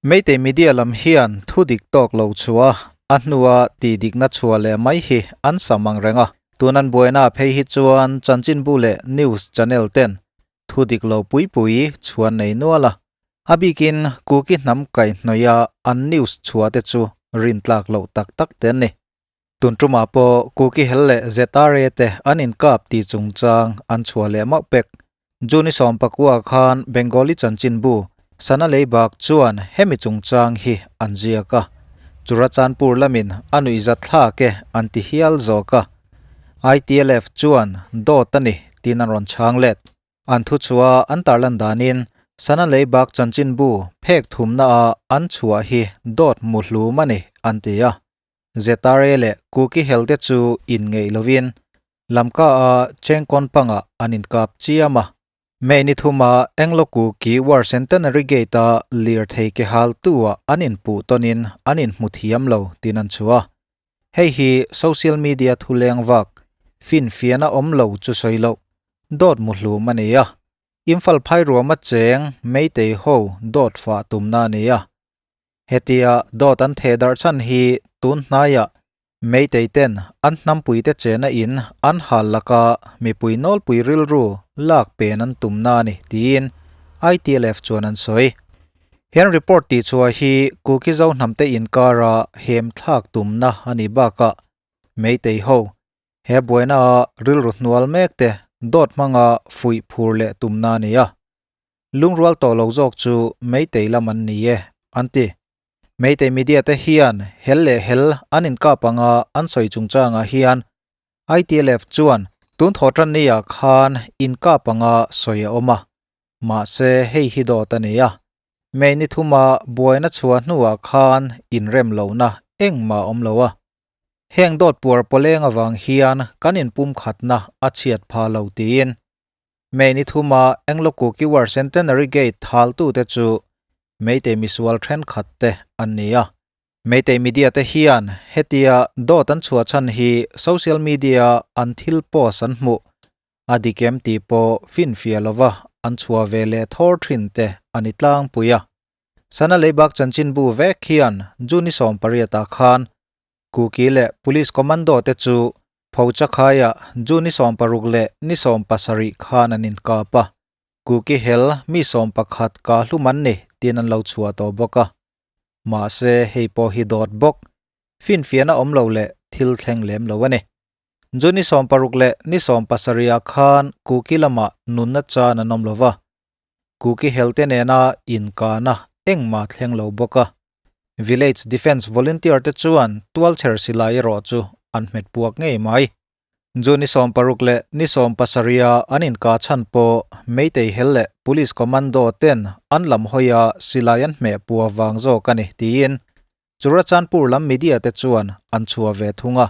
Meitei media lam hian thu dik tawk lo chhuah a, a hnua tih dikna chhuah leh mai hi an sam ang reng a. Tun an buaina phei hi chuan chanchinbu leh news channel ten thu dik lo pui pui chhuan nei nual a. A bikin Kuki hnam kaihhnawih a an news chhuah te chu rintlak loh tak tak te an ni. Tun tumah pawh Kuki Hel leh ZRA te an inkap tih chungchang an chhuah leh mauh pek. June 19 khan Bengali chanchinbu Sana Leibak chuan hemi chungchang hi an ziak a, Churachandpur lamin a nuihzat thlak e an ti hial zawk a. ITLF chuan dawt a ni tiin an rawn chhang let. An thuchhuah an tarlan danin Sana Leibak chanchinbu phek thumna a an chhuah hi dawt muhlum a ni an ti a. ZRA leh Kuki hel te chu inngeih lovin Lamka a Chengkawn pangah an inkap chiam a. May ni thuma Anglo Kuki War Centenary Gate a lirthei ke hal tu ah an inpuh tawnin an inhmu thiam lo tiin an chhuah a. Hei hi social media thuleng vak finfiahna awm lo chu sawi loh dawt muhlum a ni a. Imphal phairuama cheng Meitei ho dawt fah tumna a ni a. Hetia dawt an theh darh chhan hi tun hnaiah Meitei ten an hnampuite chena in an hal laka mipui nawlpui rilru lak pen an tumna a ni tiin ITLF chuan an sawi. Hen report tihchhuah hi Kuki Zo hnamte inkara hem thlak tumna a nih bakah Meitei ho he buaina a rilru hnual mek te dawt hmanga fuih phur leh tumna a ni a. Lungrual tawh lo zawk chu Meitei lam an ni e, an ti. Meitei media te hian hel leh hel an inkap anga an sawi chungchangah hian ITLF chuan tun thaw tan niah khan inkap anga sawi a awm a, mahse hei hi dawt a ni a. May ni thuma buaina chhuah hnuah khan inrem lohna engmah a awm lo a. Heng dawt puar pawleng avang hian kan inpumkhatna a chhiat pha lo tiin May ni thuma Anglo Kuki War Centenary Gate thaltute chu Meitei misual thenkhat te an ni a. Meitei media te hian hetia dawt an chhuah chhan hi social media an thil post an hmuh a dik em tih pawh finfiah lova an chhuah ve leh thawr thin te a ni tlangpui a. Sana Leibak chanchinbu vek hian June 18 ah khan Kuki leh Police Commando te chu Phochakhaiah June ni 16 leh ni 17 khan an inkap a, Kuki hel mi 11 ka hlum an ni tiin an lo chhuah tawh bawk a. Mahse hei pawh hi dawt bawk, finfiahna awm lo leh thil thleng lem lo a ni. June ni 16 leh ni 17 ah khan Kuki lamah nunna chan an awm lo va, Kuki helte nena inkahna engmah thleng lo bawk a. Village Defence Volunteer te chuan tualchher silai erawh chu an hmet puak ngei mai. June ni 16 leh ni 17 a an inkah chhan pawh Meitei hel leh Police Commando ten an lam hawi a silai an hmeh pua vang zawk a ni tiin Churachandpur lam media te chuan an chhuah ve thung a.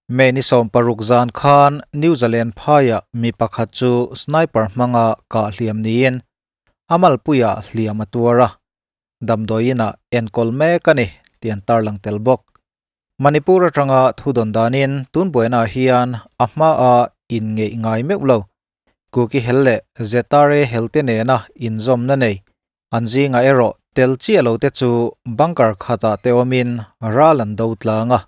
May ni 16 zan khan New Zealand phaiah mi pakhat chu sniper hmanga kah hliam niin a malpuiah hliam a tuar a. Damdawiinah enkawl mek a ni tih an tarlang tel bawk. Manipur atanga thu dawn danin tun buainaah hian a hmaa inngeih ngai meuh lo. Kuki hel leh ZRA helte nena inzawmna nei an zingah erawh tel chiah lo te chu bunker khatah te awmin ral an do tlang a.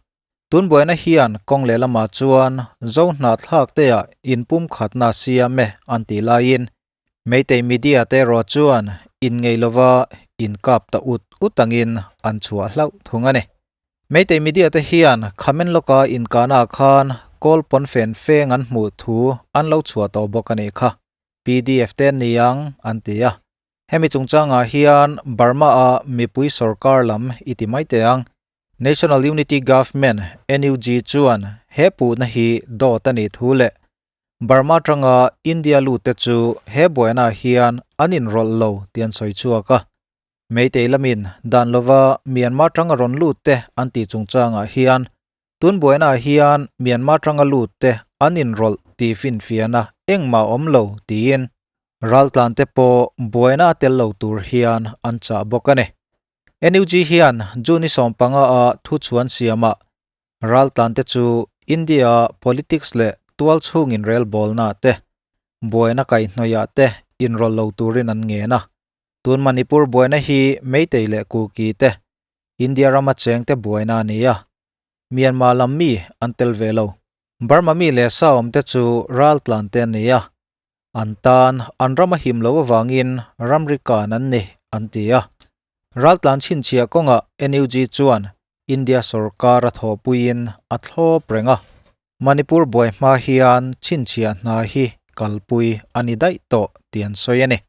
Tun buaina hian kawng lehlamah chuan Zo hnahthlak teah inpumkhatna siam e an tih laiin Meitei media te erawh chuan inngeih lova inkap ta ut ut angin an chhuah hlauh thung a ni. Meitei media te hian Khamen lawka inkahna ah khan kawl pawn fen feng an hmuh thu an lo chhuah tawh bawk a nih kha. PDF te an ni ang an ti a. Hemi chungchangah hian Burma a mipui sorkar lam i ti mai teh ang. National Unity Government, NUG, chuan he puhna hi dawt a nih thu leh Burma atanga India lut te chu he buaina ah hian an inrawlh lo tih an sawi chhuak a. Meitei lamin dan lova Myanmar atanga rawn lut te an tih chungchangah hian tun buaina ah hian Myanmar atanga lut te an inrawlh tih finfiahna engmah a awm lo tiin raltlan te pawh buaina a tel lo tur hian an chah bawk a ni. NUG hian June 15 a thuchhuan siamah Raltlan te chu India politics leh tual chhung inrelbawlna te, buaina kaihhnawihah te inrawlh lo turin an ngen a. Tun Manipur buaina hi Meitei leh Kuki te, India rama chengte buaina a ni a, Myanmar lam mi an tel ve lo. Burma mi leh sa awmte chu raltlan te an ni a, an tan an ram a him loh avangin ramri kan an ni, an ti a. Raltlan chhinchhiah kawngah NUG chuan India sorkar a thawhpuiin a thlawp reng a. Manipur buai hma hian chhinchhiah hna hi kalpui a ni daih tawh tih an sawi a ni.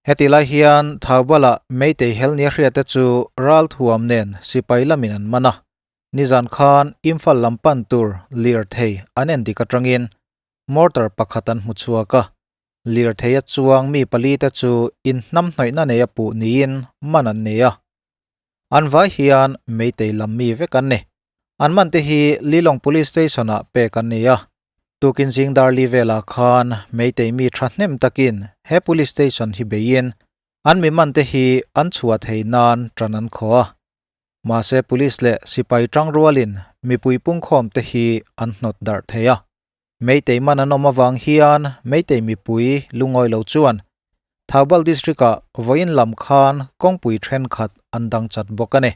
Heti lai hian Thoubal-ah Meitei Helnia hriate chu ralthuam nen sipai lamin an man a. Nizan khan Imphal lam pan tur lirthei an en dik atangin mortar pakhat an hmu chhuak a. Lirthei a chuang mi palite chu inhnamhnawihna nei a puh niin man an ni a. An vai hian Meitei lam mi vek an ni. An man te hi Lilong Police Station ah pek an ni a. Tukin zing darli velah khan Meitei mi thahnem takin he Police Station hi beiin an mi man te hi an chhuah thei nan tan an khaw a. Mahse Police leh sipai tang rualin mipui pungkhawm te hi an hnawt darh thei a. Meitei man an awm avang hian Meitei mipui lungawi lo chuan Thoubal District-ah vawiin lam khan kawngpui thenkhat an dang chat bawk a ni.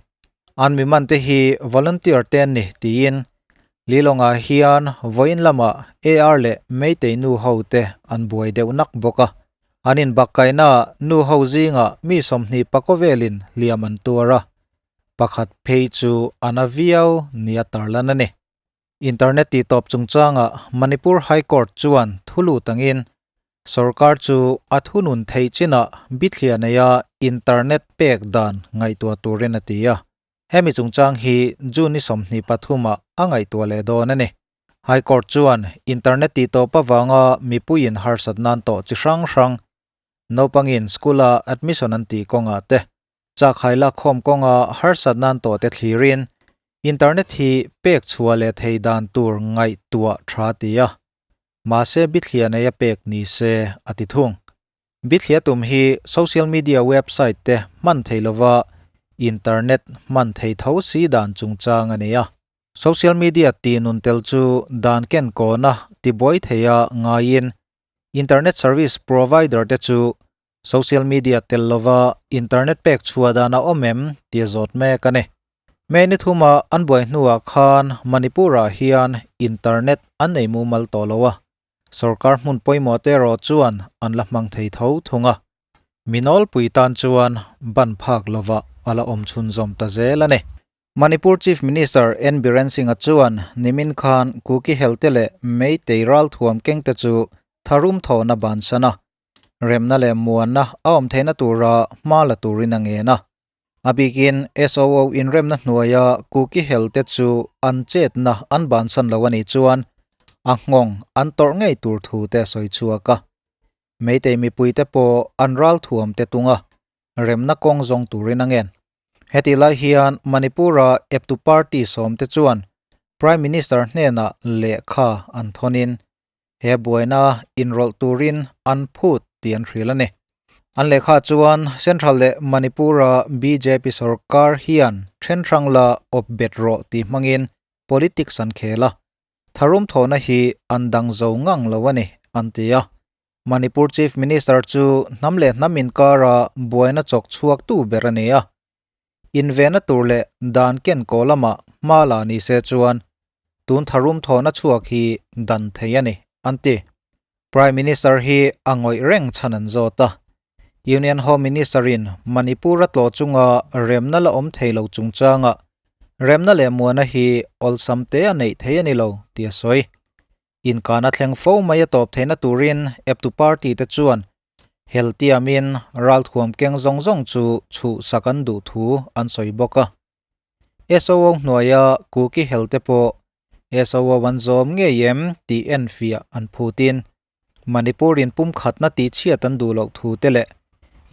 An mi man te hi volunteer te an ni tiin Lilongah hian vawiin lamah AR leh Meitei nu ho te an buai deuh nak bawk a. An inbakkaihnaah nu ho zingah mi 20 pakaw velin hliam an tuar a, pakhat phei chu a na viau nia tarlan a ni. Internet tihtawp chungchangah Manipur High Court chuan thu lut angin sorkar chu a thunun theih chinah bithliah neia internet pek dan ngaihtuah turin a ti a. Hemi chungchang hi June ni 23 ah a ngaihtuah leh dawn a ni. High Court chuan internet tihtawp avanga mipuiin harsat nan tawh chi hrang hrang naupangin school-a admission an tih kawngah te, Chakhaih lakkhawm kawnga harsat nan tawh te thlirin internet hi pek chhuah leh thei dan tur ngaihtuah tha ti a, mahse bithliah nei a pek ni se a ti thung. Bithliah tum hi social media website te hman thei lova internet hman thei tho si dan chungchang a ni a. Social media ti nun tel chu dan ken kawna tibuai theia ngaiin internet service provider te chu Social media tel lova internet pek chhuah dan a awm em tih a zawt mek a ni. May ni thuma an buai hnuah khan Manipur-ah hian internet an nei mumal tawh lo a, sorkar hmun pawimawh te erawh chuan an la hmang thei tho thung a. Mi nawlpui tan chuan ban phak lovah a la awm chhunzawm ta zel a ni. Manipur Chief Minister N Biren Singh-a chuan nimin khan Kuki helte leh Meitei ralthuam kengte chu tharum thawhna bansan a, remna leh muanna a awm theihna tura hma la turin a ngen a. A bikin SOO inremna hnuaia Kuki helte chu an chetna an bansan lo a nih chuan a nghawng an tawrh ngei tur thu te a sawi chhuak a. Meitei mipuite pawh an ralthuam te tung a, remna kawng zawng turin a ngen. Hetih lai hian Manipur-a eptu party sawmte chuan Prime Minister hnenah lehkha an thawnin he buaina inrawlh turin an phut tih an hrilh a ni. An lehkha chuan Central leh Manipur-a bjp sorkar hian then hrang la awp bet rawh tih hmangin politics an khel a, tharum thawhna hi an dang zo ngang lo a ni, an ti a. Manipur Chief Minister chu hnam leh hnam inkara buaina chawk chhuaktu ber a ni a. Invehna tur leh dan ken kaw lamah hma la ni se chuan tun tharum thawhna chhuak hi dan thei a ni, an ti. Prime Minister hi a ngawih reng chhan an zawt a. Union Home Minister-in Manipur a tlawh chunga remna la awm thei lo chungchangah remna leh muana hi awlsam te a neih thei a ni lo tih a sawi. Inkana thleng fo mai a tawp theihna turin eptu party te chuan heltiamin ralthuam keng zawng zawng chu chhuhsak an duh thu an sawi bawk a. SOO hnuaia Kuki helte pawh SOO an zawm ngei em tih enfiah an phutin Manipur in pumkhatna tihchhiat an duh loh thu te leh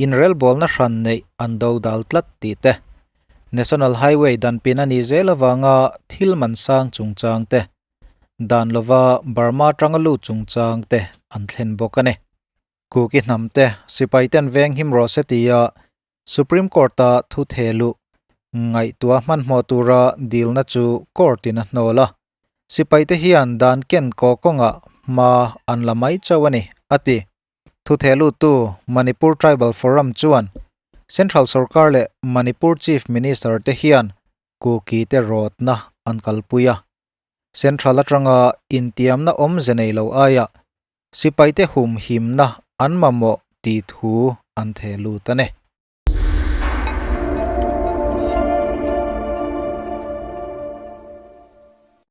inrelbawlna hran neih an do dal tlat tih te, National Highway danpin a nih zel avanga thil man sang chungchang te, dan lova Burma atanga lut chungchang te an thlen bawk a ni. Kuki hnam te sipai ten veng him rawh se tia Supreme Court-a thu the luh ngaihtuah hmanhmawh tura dilna chu court-in a hnawl a. Sipaite hian dan ken kaw kawngah hma an la mai chauh a ni, a ti. Thu the luttu Manipur Tribal Forum chuan Central sorkar leh Manipur Chief Minister te hian Kuki te rawtna an kalpui a. Central atanga intiamna awmze nei lo aiah sipaite humhimna an mamawh tih thu an theh lut a ni.